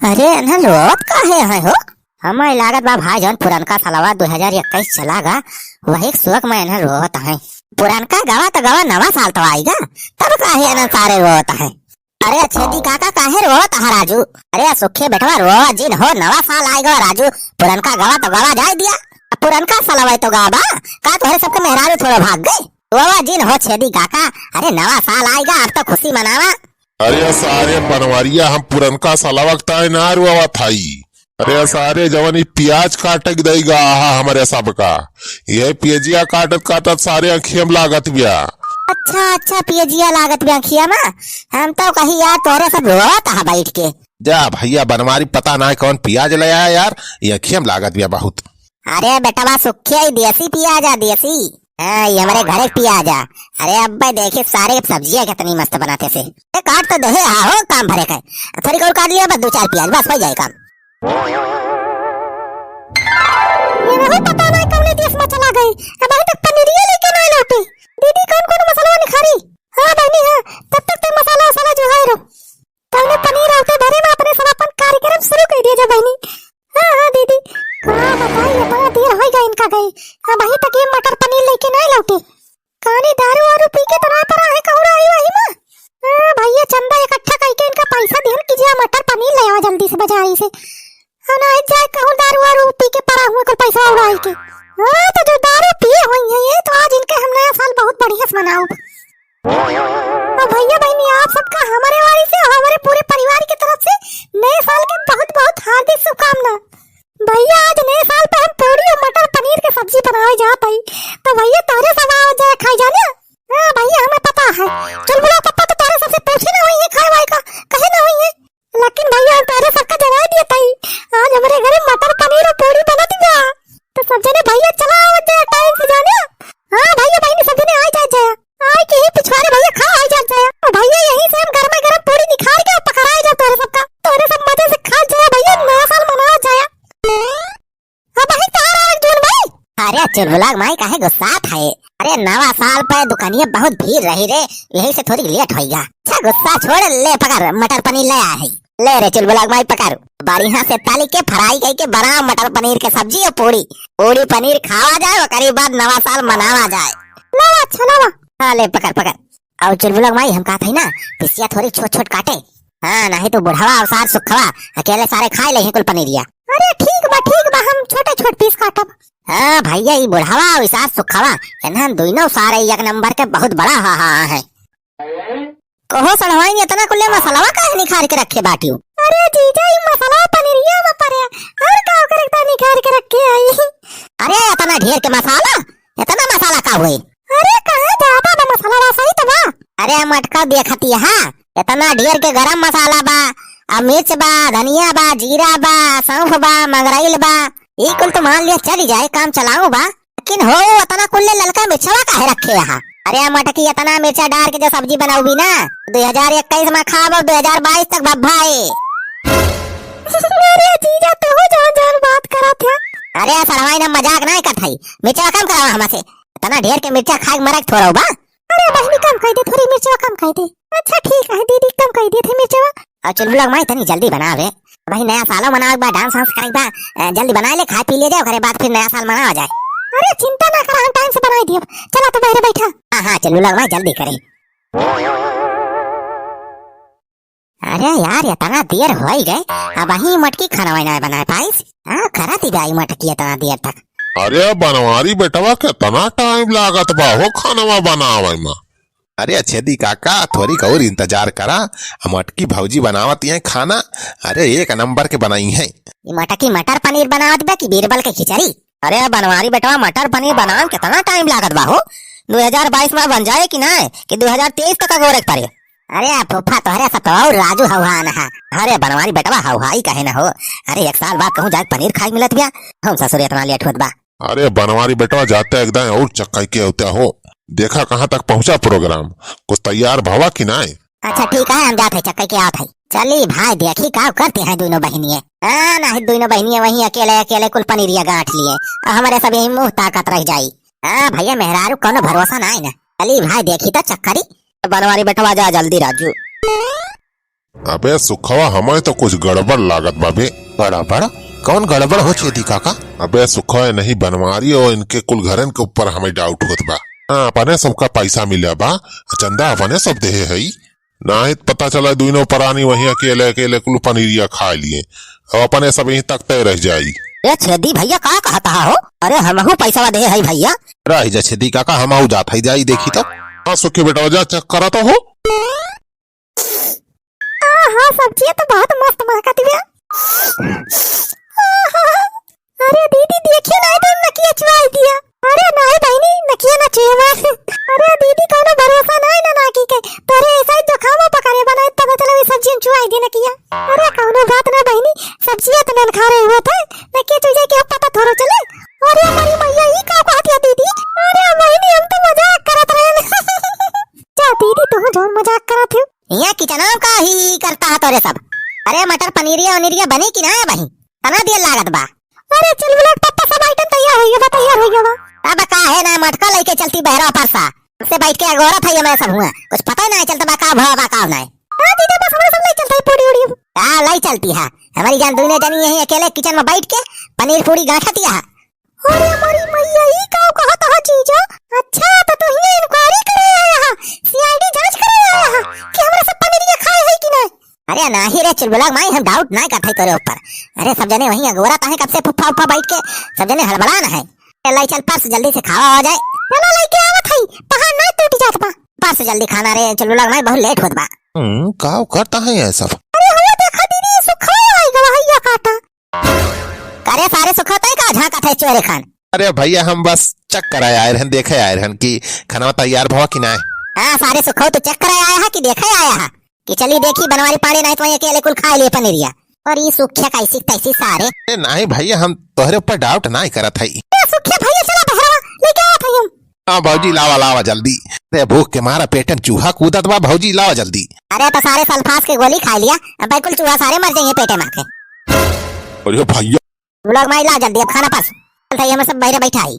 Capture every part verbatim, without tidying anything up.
अरे, एन्हन रोवत काहे है हो? हमें लागत बा भाई, जौन पुरनका सालवा दो हजार इक्कीस चला गा, वही के सोक में एन्हन रोवत है। पुरनका गवा तो गवा, नवा साल तो आइगा, तब काहे एन्हन सारे रोवत है? अरे छेदी काका, काहे रोवत हा राजू? अरे सुखे बेटवा, रोवा जिन हो, नवा साल आइगा राजू, पुरनका गवा तो गवा जाए दिया। अब पुरनका सालवा तो गवा बा, का तोहरे सबके मेहरारू थोड़ा भाग गए? रोवा जिन हो छेदी काका, अरे नवा साल आइगा, अब तो खुशी मनावा। अरे सारे बनवारिया, हम पुरनका सालवा के ताई ना रोवत हई। अरे सारे जवन ई पियाज काटे के दई गा हा हमरे सबका, यह पियजिया काटत काटत सारे अँखिया में लागत बिया। अच्छा, अच्छा, पियजिया लागत बिया अँखिया में। हम तो कही यार तोहरे सब रोवत हा बैठ के। जा भइया बनवारी, पता ना कौन पियाज ले आया यार, ये अँखिया में लागत बिया बहुत। अरे बेटवा सुखे, ई देसी पियाज आ, देसी। हाँ, ये हमरे घरे के पियाज आ। अरे अब्बे देखी सारे सब्जिया कितनी मस्त बनाते से। ए, काट तो देहे हा हो, काम भरे के। थोड़ी और काट लिया बस, दो चार पियाज, बस हो जाए काम। ये वही पता ना कौने देश में चला गई, अबहीं तक पनीरिया लेके ना लौटी। दीदी कौन कौन मसाला निखारी? हाँ बहिनी हाँ, तब तक ते मसाला वसाला जो है रो। तौने पनीर आवते भरे में अपने सब अपन कार्यक्रम शुरू कर दिया जा बहिनी। हाँ, हाँ, दीदी। का बताई, इतना देर होइ गए इनका गए। अबहीं तक ये मटर पनीर लेके नाहीं लौटे। कानी दारू वारू पी के तो ना परा है कहूँ रही वही में। हाँ, भइया चंदा इकट्ठा करके इनका पैसा दिहन कि जा मटर पनीर ले आवा जल्दी से बाजारी से। हाँ, ना जाए कहूँ दारू वारू पी के परा हुआ कुल पैसा उड़ाई के। हाँ, तो जो दारू पिए हुई हैं ये, तो आज इनके हम नया साल बहुत बढ़िया से मनाउब। और भइया बहिनी, आप सबका हमरे ओरी से और हमरे पूरे परिवार के तरफ से नए साल के बहुत बहुत हार्दिक शुभकामना। भइया, आज नए साल पे हम पूड़ी और मटर पनीर के सब्जी बनावे जात हई, तो भइया तोहरे सब आवा जाए खाई जाने। हाँ भइया, हमें पता है। चुलबुला पप्पा तो तोहरे सबसे पूछे ना होइहैं खाए वाए का, कहे ना होइहैं। लेकिन भइया, हम तोहरे सबका जवाब दिए तई, आज हमरे घरे मटर पनीर और पूड़ी बनत बा। तो सब जने भइया चला आवत जाए टाइम से जाने। हाँ भइया बहिनी, सब जने आ जात जाए। आए के ही पिछवारे भइया खा आ जात जाए। और भइया यहीं से हम गरमा गरम पूड़ी निखार के पकड़ाए जाए तोहरे सबका। तोहरे सब मजे से खा जाए भइया, नया साल मनावा जाए। अब वही कहाँ रहा अर्जुन भाई? अरे चुलबुला माई काहे गुस्सात है? अरे नवा साल पे दुकानिया बहुत भीड़ रही रे, यही से थोड़ी लेट होइगा। अच्छा गुस्सा छोड़, ले पकड़ मटर पनीर ले आए है। ले रे चुलबुला माई पकड़, बढ़िया से ताली के फ्राई कई के बना मटर पनीर के सब्जी और पूड़ी। पूड़ी पनीर खावा जाए, ओकरी बाद नवा साल मनावा जाए। लावा अच्छा लावा। हाँ ले पकड़ पकड़। और चुलबुला माई हम कहत हई ना, पिसिया थोड़ी छोट छोट काटे। हाँ, नहीं तो बुढ़वा और सार सुखवा अकेले सारे खाए लेहे कुल पनीरिया। अरे ठीक बा, ठीक बा, हम छोटे छोट पीस काटब। हाँ भइया, ई बुढ़वा और सार सुखवा, एन्हन दुइनो सारे एक नंबर के बहुत बड़ा हा, हा, हा है। कहो सड़वाइन, इतना कुल्ले मसालवा काहे निखार के रखे बाटियो? अरे जीजा, ई मसाला पनीरिया में परे, और का ओकरे का निखार के रखे आई? अरे इतना ढेर के मसाला, इतना मसाला का हुए? अरे कहाँ ज्यादा बा मसाला, वैसा ही तो बा। अरे मटका देखती हा, इतना ढेर के गरम मसाला बा, आ मिर्च बा, धनिया बा, जीरा बा, सौंफ बा, मंगरैल बा, ई कुल तो मान लिया चली जाए, काम चलाऊ बा। लेकिन हो, अतना कुल्ले ललका मिर्चवा काहे रखे हा? अरे मटकी, अतना मिर्चा डार के जो सब्जी बनाउबी ना, दो हजार इक्कीस में खाब और दो हजार बाईस तक भभाए। अरे जीजा, तू जौन जौन बात करत है। अरे सड़वाइन, हम मजाक नाहीं करत हई, मिर्चवा कम करावा हमसे। अतना ढेर के मिर्चा खाए के मरक थोड़ा बा। अरे बहिनी, कम कई दे, थोड़ी मिर्चवा कम कई दे। अच्छा ठीक है दीदी, कम कई दे थे मिर्चवा। और चुलबुला माई तनी जल्दी बनावे, भाई नया सालो मनावे बा, डांस वांस करे बा, अ, जल्दी बनाए ले, खाए पी ले जाए, ओकरे बाद फिर नया साल मनावा जाए। अरे चिंता ना कर, हम टाइम से बनाई दियब। चला तू बाहरे बैठा। हाँ हाँ चुलबुला माई जल्दी करे। अरे यार, इतना देर होइ गए, अबहीं मटकी खाना वाना बनाए पाइस? हाँ, करत ही बा ई मटकी इतना देर तक। अरे बनवारी बेटवा, कितना टाइम लागत बा हो खानवा बनावे में? अरे छेदी काका, थोड़ी और इंतजार करा, मटकी भौजी बनावत हैं खाना। अरे एक नंबर के बनाई हैं। ई मटकी मटर पनीर बनावत बा कि बीरबल के खिचड़ी? अरे बनवारी बेटवा, मटर पनीर बनावे में कितना टाइम लागत बा हो? दो हजार बाईस में बन जाए कि नाहीं, कि दो हजार तेईस तक अगोरे के पड़े? अरे फूफा, तोहरे सब तो और राजू हौहान हा। अरे बनवारी बेटवा, हौहाई काहे ना हो? अरे एक साल बाद कहूँ जाके पनीर खाए मिलत बिया, हम ससुर इतना लेट होत बा। अरे बनवारी बेटवा, जाते एकदम और चक्का के होते हो। देखा कहाँ तक पहुँचा प्रोग्राम, कुछ तैयार भवा कि नाहीं? अच्छा ठीक है, हम जात है चक्का के आवत है। चली भाई, देखी का करते हैं दोनों बहिनिये। हाँ, नाहीं दोनों बहिनिये वहीं अकेले अकेले कुल पनीरिया गांठ लिए, और हमरे सब यही मुँह ताकत रह जाई। हाँ भइया, मेहरारू कौनो भरोसा नाहीं ना। चली भाई, देखी तो चक्करी। बनवारी बेटवा, जा जल्दी राजू। अबे सुखवा, हमें तो कुछ गड़बड़ लागत बा बे। गड़बड़? कौन गड़बड़ हो छेदी काका? अबे सुखवा, नहीं बनवारी और इनके कुल घरन के ऊपर हमें doubt होत बा। हाँ, अपने सबका पैसा मिला बा, चंदा अपने सब देहे हई। नाहीं त पता चला दुइनो परानी वहीं अकेले अकेले कुल पनीरिया खाए लिए, और अपने सब यहीं तकते रह जाई। ए छेदी भैया, का कहत हा हो? अरे हमहू पैसा देहे हई भैया। रह जा छेदी काका, हमहू जात हई, जाई देखी तो। हाँ सुखी बेटवा, जा check करा तो हो। आहा, सब्जिया तो बहुत मस्त महकत बिया। आहा, अरे दीदी, देखिए ना, तो नकिया चुआई दिया। अरे नाहीं बहिनी, नकिया ना चुएवा। अरे दीदी, कौनो भरोसा नाहीं ना नाकी के। तोरे ऐसा ही जुकाम पकड़े बा, नाहीं पता चला वे सब्जिया चुआई दे नकिया। अरे कौनो बात ना बहिनी, सब्जिया तो नन खा रहे हुए थे, नकिया चुई जाए के अब पता थोड़ो चले। अरे हमारी मैया, ई का कहत या दीदी? अरे बहिनी, हम तो मजाक करत रहे। जा दीदी, तू जौन मजाक करत हो। हियाँ किचनवा का ही करता है तोरे सब। अरे मटर पनीरिया उनीरिया बनी कि ना बही? तना देर लागत बा। अरे चुलबुला के पप्पा, सब item तैयार होइ गवा, तैयार होइ गवा। अब काहे ना मटका लइके चलती बहरा परसा? हमसे बैठ के अगोरत है ये मैं सब हुआ। कुछ पता ही ना चलता बा का भवा बा का नाहीं। हाँ दीदी, बस हमरे सब लइ चलता है पूरी उड़ी। का लइ चलती है? हमारी जान दुइने जनी यहीं अकेले kitchen में बैठ के पनीर पूरी गांठत है। अरे हमारी मैया, ई का कहत ह जीजा? अच्छा, तो तू हियाँ inquiry करे आया हा, C I D जांच करे आया हा कि हमरा सब पनीरिया खाए है कि नाहीं? अरे नाहीं रे चुलबुला माई, हम doubt नाहीं करत हई तोरे ऊपर। अरे सब जने वहीं अगोरत है कब से फुफ्फा उफ्फा बैठ के, सब जने हड़बड़ान है। ए, लाई चल परस जल्दी से खावा हो जाए। चलो लइके आवत हई, पहाड़ नाहीं टूट जात बा। परस जल्दी खाना रे चुलबुला माई, बहुत late होत बा। हम्म, का करता है ये सब? अरे हुआ देखा दीदी, सुखवा आई गवा हैया काटा। अरे सारे सुखा तय का झांकत है चोरे खान? अरे भैया, हम बस check कराए आए रहन, देखे आए रहन कि खाना तैयार भवा कि नाहीं। हाँ सारे सुखा, तू check कराए आया है कि देखे आया है कि चली देखी बनवारी पानी नाहीं तो वहीं अकेले कुल खाए लिए पनीरिया। और ई सुखिया कैसी तैसी सारे। ए नाहीं भैया, हम तोहरे ऊपर doubt नाहीं करत हई। ए सुखिया भैया, चला बहरवा, लइके आवत हई हम। हाँ भौजी, लावा, लावा जल्दी। अरे भूख के मारा पेट में चूहा कूदत बा भौजी, लावा जल्दी। अरे तो सारे सल्फास के गोली खाए लिया, अब बिल्कुल चूहा सारे मर जाइए पेटे में आके। अरे भैया। लोग माई ला जल्दी, अब खाना परस। चल, हम सब बहरे बैठा ही।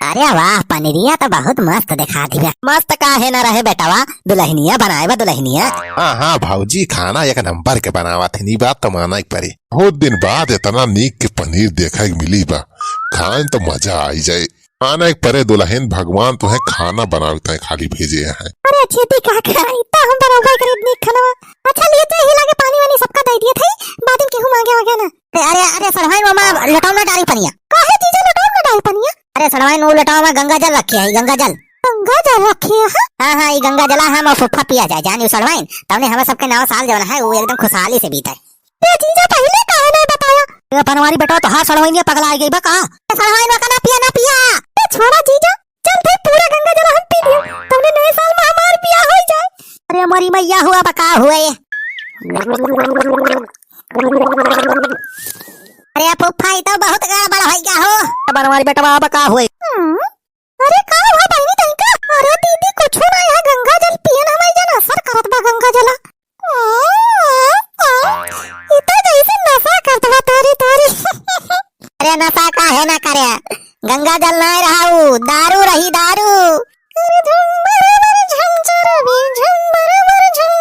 अरे वाह, पनीरिया तो बहुत मस्त देखात बा। मस्त काहे ना रहे बेटवा, दुलहिनिया बनाए बा दुलहिनिया। हाँ, हाँ भौजी, खाना एक नंबर के बनावत है, ई बात तो माना के पड़ी। बहुत दिन बाद इतना नीक के पनीर देखे के मिली बा, खाए तो मजा आई जाए। माना के परे दुलहिन, भगवान तुहे खाना बनावे ताई खाली भेजे हैं। अरे छेदी काका, इतना हम बनावे करे नीक खाना। अच्छा लिए तो यही लागे पानी वानी सबका दे दिए थे, बाद में केहू मांगे वागे ना। अरे, अरे, अरे, सड़वाइन मामा, लोटावा में डारी पनिया। काहे जीजा लोटावा में डारी पनिया? अरे, सड़वाइन वो लोटावा में गंगा जल रखे है, गंगा जल। गंगा जल रखे है? हाँ, हाँ, ये गंगा जला हम और फुफ्फा पिया जाए, जानी सड़वाइन। तवने हमें सबके नवा साल जौन है, वो एकदम खुशहाली से बीते। ए जीजा, पहिले काहे नहीं बताया? ए बनवारी बेटा, तो हाँ सड़वाइन पगला आ गई बा का? ए सड़वाइन का ना पिया, ना पिया। ए छोड़ा जीजा, चल भाई, पूरा गंगा जल हम पी लियो, तवने नए साल में हमार बियाह हो जाए। अरे हमारी मैया हुआ बका हुए। अरे फूफा, ई तो बहुत गड़बड़ हो गया हो। बनवारी बेटवा बका हुए। हम्म, अरे का हुआ बहिनी तनिका? अरे दीदी कुछ ना, यहाँ गंगा जल पियन हमारी जन असर करत बा गंगा जला। ई तो जैसे नशा करत बा तोरी तोरी। अरे नशा काहे ना करे, गंगा जल ना रहा उ, दारू रही दारू। अरे झुम बराबर झुम चरबी झुम बराबर झुम।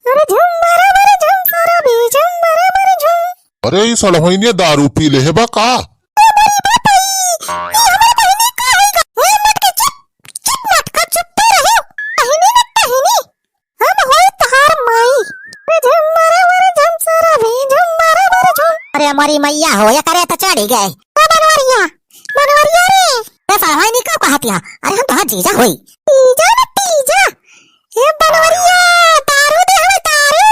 अरे झुम बराबर झुम चरबी झुम बराबर झुम। अरे ई सड़वइने दारू पी ले है बा का? अरे बाप रे, ई हमारे बहिनी का होई गा? ए मटके चुप, चुप मटका चुप पे रहो। बहिनी ना बहिनी। हम होई तहार माई। अरे झुम मारा मारा झुम सारा भी, झुम मारा मारा झुम। अरे हमारी मैया हो, ये करे तो चढ़ी गए। ए बनवरिया, बनवरिया रे। ए साला होई नहीं का कहतिया? अरे हम तोहार जीजा होई। जीजा ना तीजा। ए बनवरिया, दारू दे हमें दारू।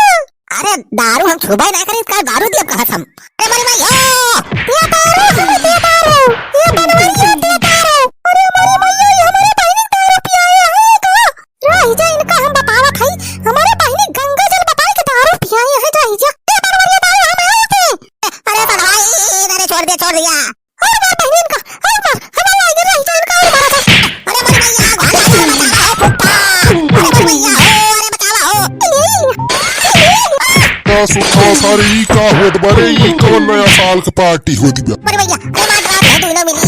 अरे दारू हम छुबे ना करी, इसका दारू दिया कहा हम। अरे हमारी मैया। ये दारू हमें दे दारू। ये बनवरिया दे दारू। अरे हमारी मैया, ये हमारे बहिनी दारू पियाए है का? रही जा, इनका हम बतावत हई, हमारे बहिनी गंगा जल बताए के दारू पियाई है, रही जा। ए, बनवरिया दारू हम आए थे। अरे सड़वाई, अरे छोड़ दे, छोड़ दिया। अरे मार बहिनी इनका, अरे मार, हमारे आगे रही जा, इनका और मारा था। अरे मर गई यार, भाग, भाग, भाग, भाग, फुट्टा। अरे मर गई यार, ओ, अरे बचावा हो। तो सुखा सारी ई का होत बारे, ई कौन नया साल के पार्टी होती बा? अरे भैया, अरे मार, मार, मार, दूनो मिली।